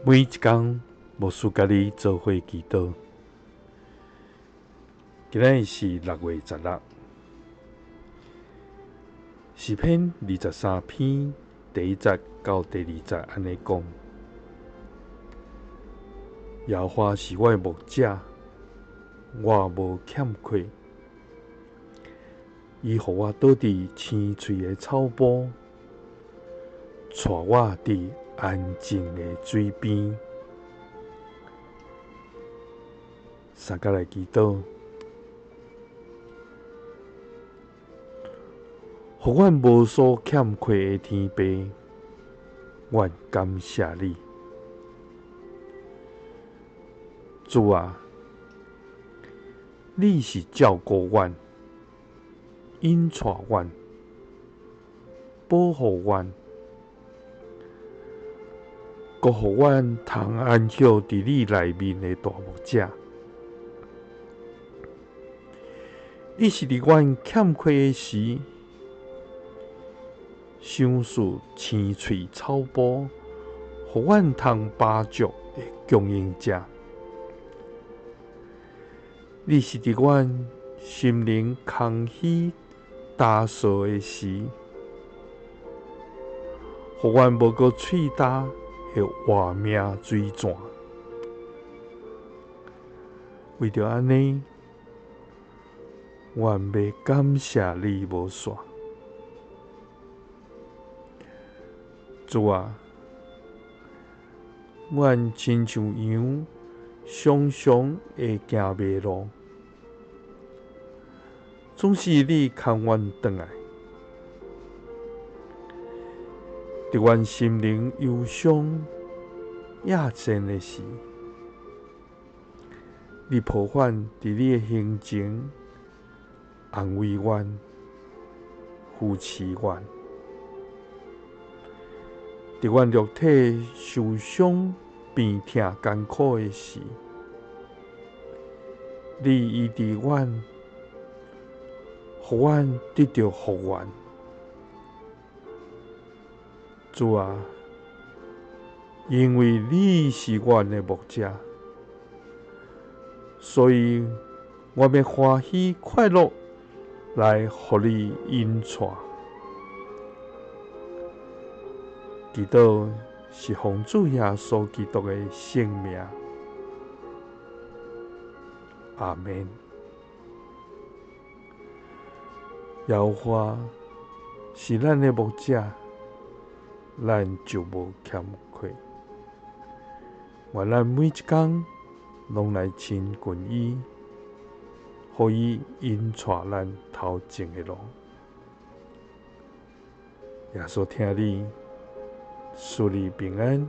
每一工，牧師佮你做伙祈禱。今仔日是6月16，詩篇23篇第一節到第二節按呢講：耶和華是我的牧者，我無欠缺。伊予我倒佇青翠的草埔，帶我佇安靜的水邊。三佮來祈禱，予阮無所欠缺的天父，阮感謝你。主啊，你是照顧阮、引帶阮、保護阮，閣予阮通安歇佇你內面的大牧者。你是佇阮欠缺的時，賞賜青翠草埔，予阮通飽足的供應者。你是佇阮心靈空虛焦燥的時，予阮無閣喙焦的活命水泉。為著按呢，阮欲感謝你無煞。主啊，阮親像羊，常常會行迷路，總是你牽阮轉來。佇阮心靈憂傷、厭戰的時，你抱阮佇你的胸前，安慰阮、扶持阮。佇阮肉體受傷、病痛艱苦的時，你醫治阮，予阮得著復原。主啊，因為你是阮的牧者，所以我欲歡喜快樂來予你引帶。祈禱是奉主耶穌基督的聖名。阿們。耶和華是咱的牧者，咱就無欠缺。願咱每一工攏來親近伊，予伊引帶咱頭前的路。耶穌疼你，賜你平安。